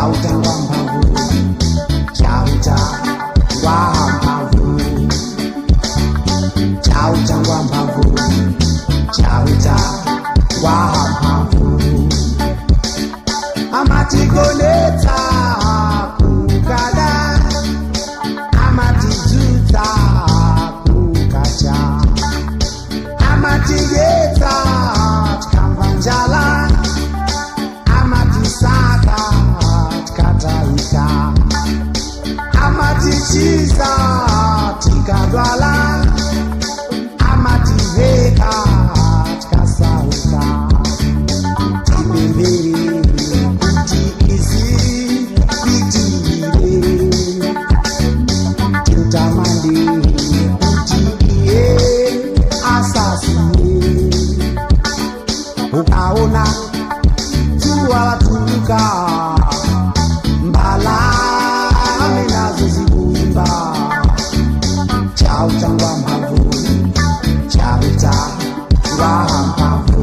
Chauta ngwamphamvu, Chauta ngwamphamvu, Chauta ngwamphamvu, Chauta ngwamphamvu. Amatigonetsa kukada, amatidzutsa kukacha, amatidyetsa tikamva njala, amatisaka tikatayika, amatichiza tikadwala, amativeka tikasauka. Tipembere kuti izi pitirire, timutamande kuti iye asasiye. Ukaona zuva ratuluka, mbalame nazo zikuimba. Chauta ngwamphamvu, Chauta ngwamphamvu.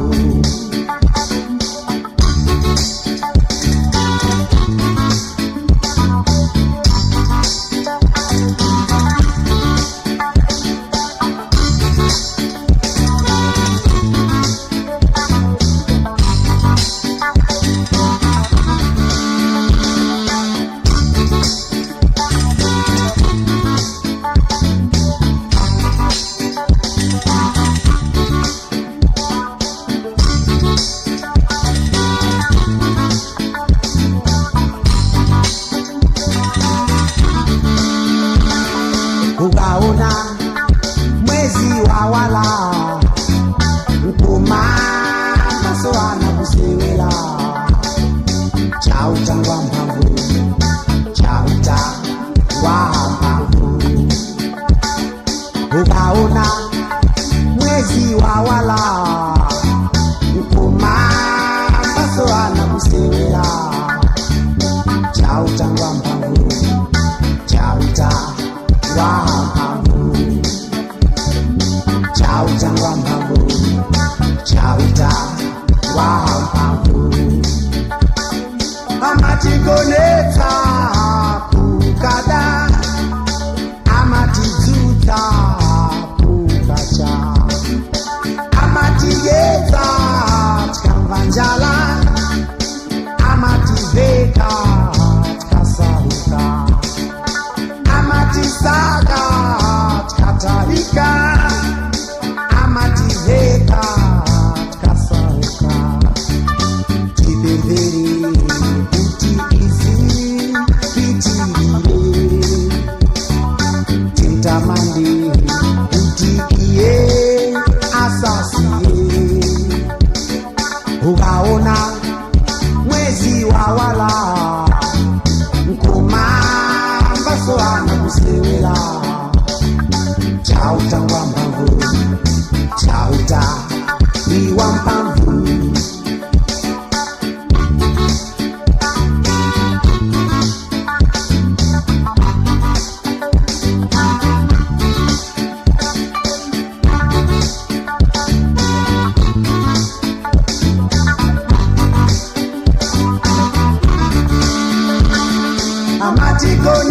Ukaona mwezi wawala, nkuma maso ana kusewela. Chauta ngwamphamvu, Chauta ngwamphamvu. Ukaona mwezi wawala, nkuma maso ana kusewela. Chauta ngwamphamvu, Chauta ngwamphamvu, Chauta ngwamphamvu, Chauta ngwamphamvu. Amatigonetsa kukada, amatidzutsa kukacha, amatidyetsa tikamva njala, amativeka tikasauka, amatisaka tikatarika, amativeka tikasauka. Tipembere kuti izi pitirire, timutamande kuti iye asasiye. Ukaona mwezi wawala, nkuma maso ana kusewela. Chauta ngwamphamvu, Chauta iwamphamvu. Amatigonetsa.